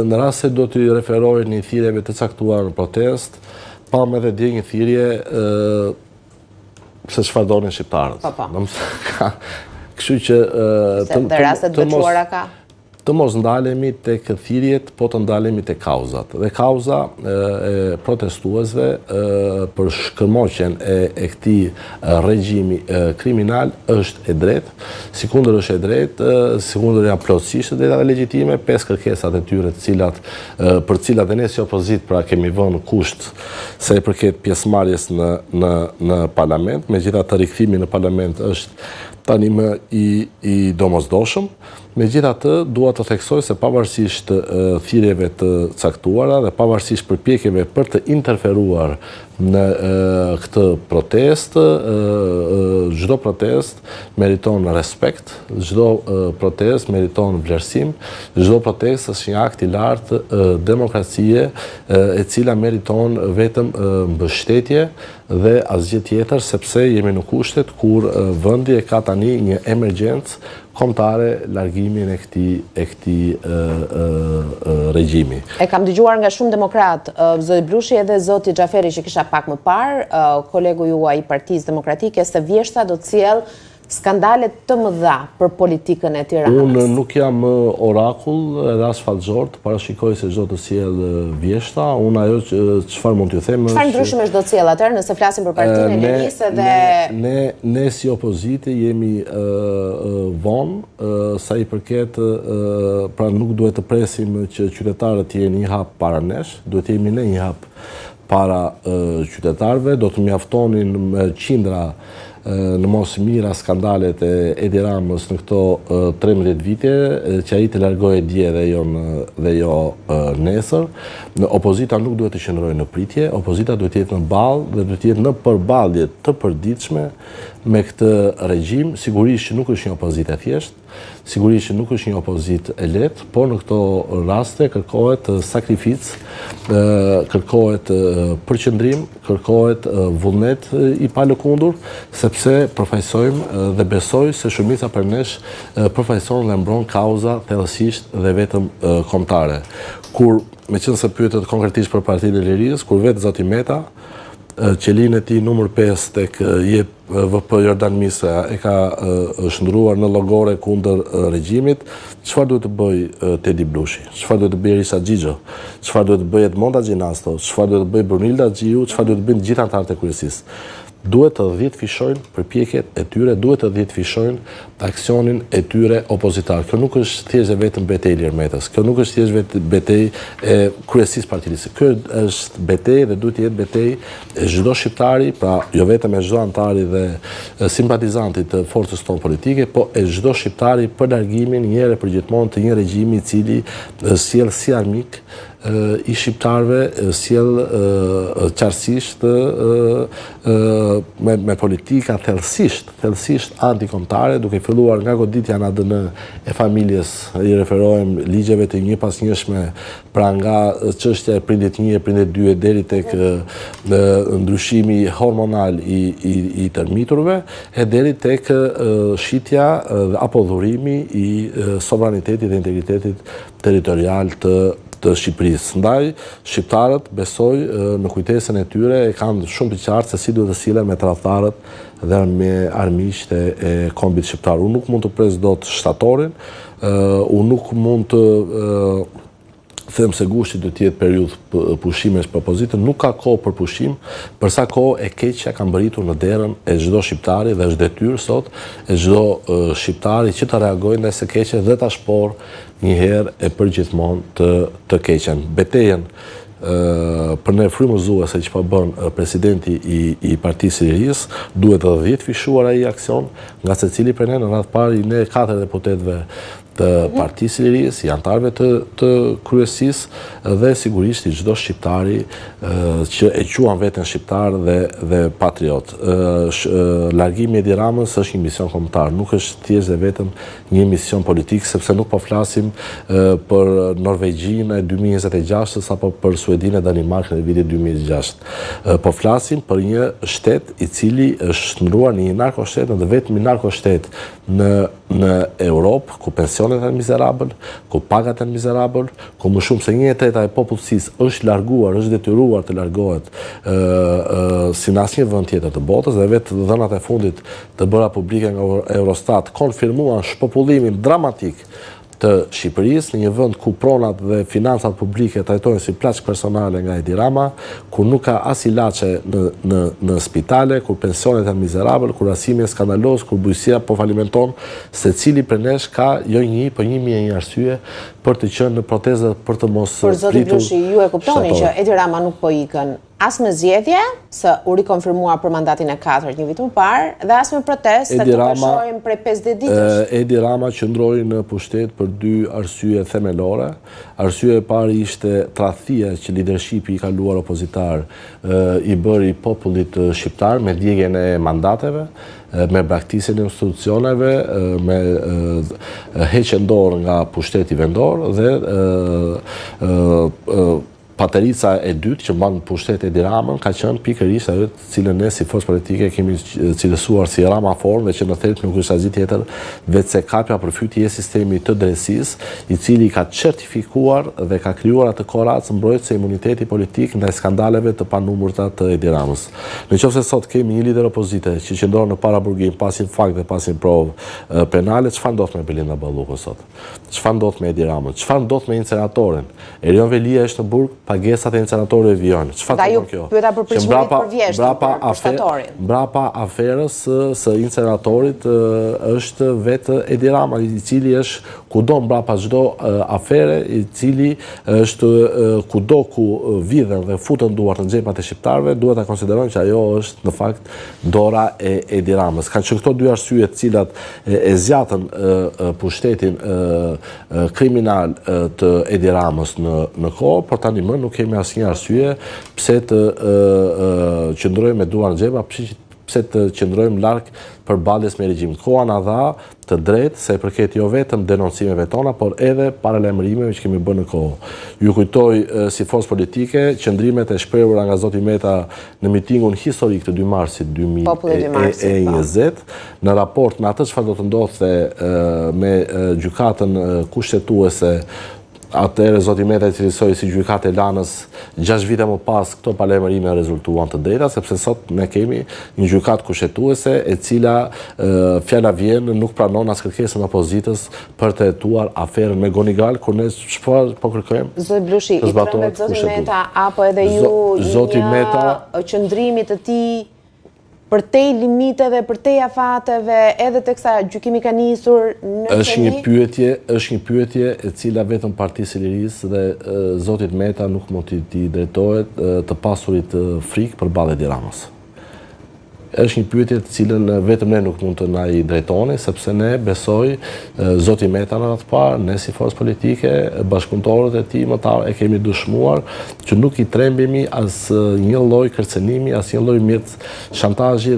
Në rast se do t'i referoheni thirrjeve të caktuara në protestë, pamë edhe dje një thirrje se çfarë donin shqiptarët. Po, po. Kështu që të raste të veçuara ka? Të mos ndalemi tek thirrjet, po të ndalemi tek kauzat. Dhe kauza e protestuesve për shkërmoqjen e, e këtij regjimi kriminal është e drejtë. Sikundër është e drejtë, sikundër janë plotësisht të drejta dhe legjitime, pesë kërkesat e tyre të cilat, për të cilat dhe ne si opozitë pra kemi vënë kusht sa i përket pjesëmarrjes në, në, në parlament, megjithatë rikthimi në parlament është tani më i, i domosdoshëm, megjithatë dua të theksoj se pavarësisht thirrjeve të caktuara dhe pavarësisht përpjekjeve për të interferuar në këtë protestë, çdo protestë meriton respekt, çdo protestë meriton vlerësim, çdo protestë është një akt i lartë demokracie e cila meriton vetëm mbështetje dhe asgjë tjetër sepse jemi në kushtet kur vendi e ka tani një emergjencë kombëtare largimin e këtij e këtij regjimi. E kam dëgjuar nga shumë demokratë, zoti Blushi edhe zoti Xhaferi që kisha pak më parë, kolegu juaj i Partisë Demokratike se vjeshta do të sjellë skandale të mëdha për politikën e Tiranës. Unë nuk jam orakull edhe as fallxhor të parashikoj se ç'do të sjellë vjeshta, unë ajo çfarë mund t'ju them është Çfarë ndryshimesh do të sjellë atëherë nëse flasim për Partinë e Lirisë dhe ne ne si opozitë jemi vonë sa i përket pra nuk duhet të presim që qytetarët të jenë një hap para nesh, duhet të jemi ne një hap para qytetarëve, do të mjaftonin qindra në mos mijëra skandalet e Edi Ramës në këto 13 vite, që ai të largohej dje dhe jo, në, dhe jo nesër. Në opozita nuk duhet të qëndrojë në pritje, opozita duhet të jetë në ballë dhe duhet të jetë në përballje të përditshme me këtë regjim, sigurisht që nuk është një opozitë e thjeshtë, Sigurisht që nuk është një opozitë e lehtë, por në këto raste kërkohet sakrificë, kërkohet përqendrim, kërkohet vullnet i palëkundur, sepse përfaqësojmë dhe besoj se shumica prej nesh përfaqëson dhe mbron kauza thellësisht dhe vetëm kombëtare. Kur, meqenëse pyetët konkretisht për Partinë e Lirisë, kur vetë zoti Meta, qelinë e tij numër 5 tek JVP Jordan Misja e ka shndërruar në llogore kundër regjimit, çfarë duhet të bëjë Tedi Blushi? Çfarë duhet të bëjë Erisa Xhixho? Çfarë duhet të bëjë Edmond Haxhinasto? Çfarë duhet të bëjë Brunilda Haxhiu? Çfarë duhet të bëjnë gjithë anëtarët e kryesisë? Duhet të dhjetëfishojnë përpjekjet e tyre, duhet të dhjetëfishojnë aksionin e tyre opozitar. Kjo nuk është thjesht dhe vetëm betejë e Ilir Metës. Kjo nuk është thjesht vetëm betejë e kryesisë Partisë. Kjo është betejë dhe duhet të jetë betejë e çdo shqiptari, pra jo vetëm e çdo anëtari dhe simpatizanti të forcës tonë politike, po e çdo shqiptari për largimin një herë e përgjithmonë të një regjimi i cili sjell si armik i shqiptarëve, sjell qartësisht me, me politika thellësisht, thellësisht antikombëtare, duke filluar nga goditja në ADN e familjes, i referohem ligjeve të njëpasnjëshme Pra nga çështja e prindit 1 e prindit 2 e deri tek ndryshimi hormonal i i i të miturve e deri tek shitja apo dhurimi i sovranitetit dhe integritetit territorial të të Shqipërisë. Ndaj, shqiptarët, besoj, në kujtesën e tyre e kanë shumë të qartë se si duhet të sillen me tradhtarët dhe me armiqtë e kombit shqiptar. Unë nuk mund të pres dot shtatorin, unë nuk mund të them se gushti do të jetë periudhë pushimesh për opozitën, nuk ka kohë për pushim, për sa kohë e keqja ka mbërritur në derën e çdo shqiptari dhe është detyrë sot e çdo shqiptari që të reagojë ndaj së keqes dhe ta shporrë një herë e përgjithmonë të të keqen. Betejën për ne frymëzuese që po bën presidenti i i Partisë së Lirisë, duhet të dhjetëfishuar ai aksion nga secili prej ne në radhë të parë i ne katër deputetëve të mhm. Partisë së Lirisë, i anëtarëve të të kryesisë dhe sigurisht i çdo shqiptari që e quan veten shqiptar dhe dhe patriot. Largimi i Edi Ramës është një mision kombëtar, nuk është thjesht dhe vetëm një mision politik, sepse nuk po flasim për Norvegjinë e 2026-ës apo për Suedinë e Danimarkën e vitit 2026. Po flasim për një shtet i cili është shndërruar në një narkoshtet, në të vetmin narkoshtet në në Europë, ku pensionet. pensionet janë mizerabël, ku pagat janë mizerabël, ku më shumë se 1/3 e popullsisë është larguar, është detyruar të largohet si në asnjë vend tjetër të botës dhe vetë të dhënat e fundit të bëra publike nga Eurostat konfirmuan shpopullimin dramatik të Shqipërisë, në një vend ku pronat dhe financat publike trajtohen si plaçkë personale nga Edi Rama, ku nuk ka as ilaçe në në në spitale, kur pensionet janë mizerabël, kur arsimi është skandaloz, kur bujqësia po falimenton, secili prej nesh ka jo një, po 1001 arsye për të qenë në protestë dhe për të mos pritur. Por zoti Blushi, ju e kuptoni që Edi Rama nuk po ikën as me zgjedhje, se u rikonfirmua për mandatin e katërt një vit më parë, dhe as me protestë, se këtë po shohim prej 50 ditësh. Edi Rama qëndroi në pushtet për dy arsye themelore. Arsyeja e parë ishte tradhtia që lidershipi i kaluar opozitar i bëri popullit shqiptar me djegien e mandateve, me braktisjen e institucioneve, me heqjen dorë nga pushteti vendor dhe Paterica e dytë që mban në pushtet Edi Ramën ka qenë pikërisht ajo të cilën ne si forcë politike kemi cilësuar si Ramaformë dhe që në thelb nuk është asgjë tjetër veçse kapja për fyti e sistemit të drejtësisë, i cili ka certifikuar dhe ka krijuar atë koracë mbrojtëse imuniteti politik ndaj skandaleve të panumërta të Edi Ramës. Në qoftë se sot kemi një lider opozite që qëndron në paraburgim pa asnjë fakt dhe pa asnjë provë penale, çfarë ndodh me Belinda Ballukun sot? Çfarë ndodh me Edi Ramën? Çfarë ndodh me inceneratorin? Erion Veliaj është në burg, pagesat e inceneratorëve vijojnë. Çfarë tregon kjo? Pyeta për pritshmëritë për vjeshtën, për shtatorin. Mbrapa aferës së inceneratorit është vetë Edi Rama, i cili është kudo mbrapa çdo afere, i cili është kudo ku vidhen dhe futen duart në xhepat e shqiptarëve, duhet ta konsiderojnë që ajo është në fakt dora e Edi Ramës. Kanë qenë këto dy arsye të cilat e zgjatën pushtetin kriminal të Edi Ramës në në kohë, por tani më nuk kemi asnjë arsye pse të qëndrojmë me duar në xhepa, pse të qëndrojmë larg përballjes me regjimin. Koha na dha të drejtë sa i përket jo vetëm denoncimeve tona, por edhe paralajmërimeve që kemi bërë në kohë. Ju kujtoj si forcë politike qëndrimet e shprehura nga zoti Meta në mitingun historik të 2 marsit 2020, në raport me atë çfarë do të ndodhte me gjykatën kushtetuese, atëherë zoti Meta i cilësoi si gjykatë e Lanës, 6 vite më pas këto paralajmërime rezultuan të drejta, sepse sot ne kemi një gjykatë kushtetuese e cila fjala vjen nuk pranon as kërkesën e opozitës për të hetuar aferën McGonigal, kur ne çfarë po kërkojmë? Zoti Blushi, i trembet zoti Meta apo edhe ju zoti Meta qëndrimit të tij përtej limiteve, përtej afateve, edhe teksa gjykimi ka nisur në Është një pyetje, është një pyetje e cila vetëm Partisë së Lirisë dhe zotit Meta nuk mund t'i drejtohet të pasurit frikë përballë Edi Ramës. Është një pyetje të cilën vetëm ne nuk mund të na i drejtoni, sepse ne besoj zoti Meta në radhë të parë, ne si forcë politike, bashkëpunëtorët e tij më të e kemi dëshmuar që nuk i trembemi as një lloj kërcënimi, as një lloj mjet shantazhi.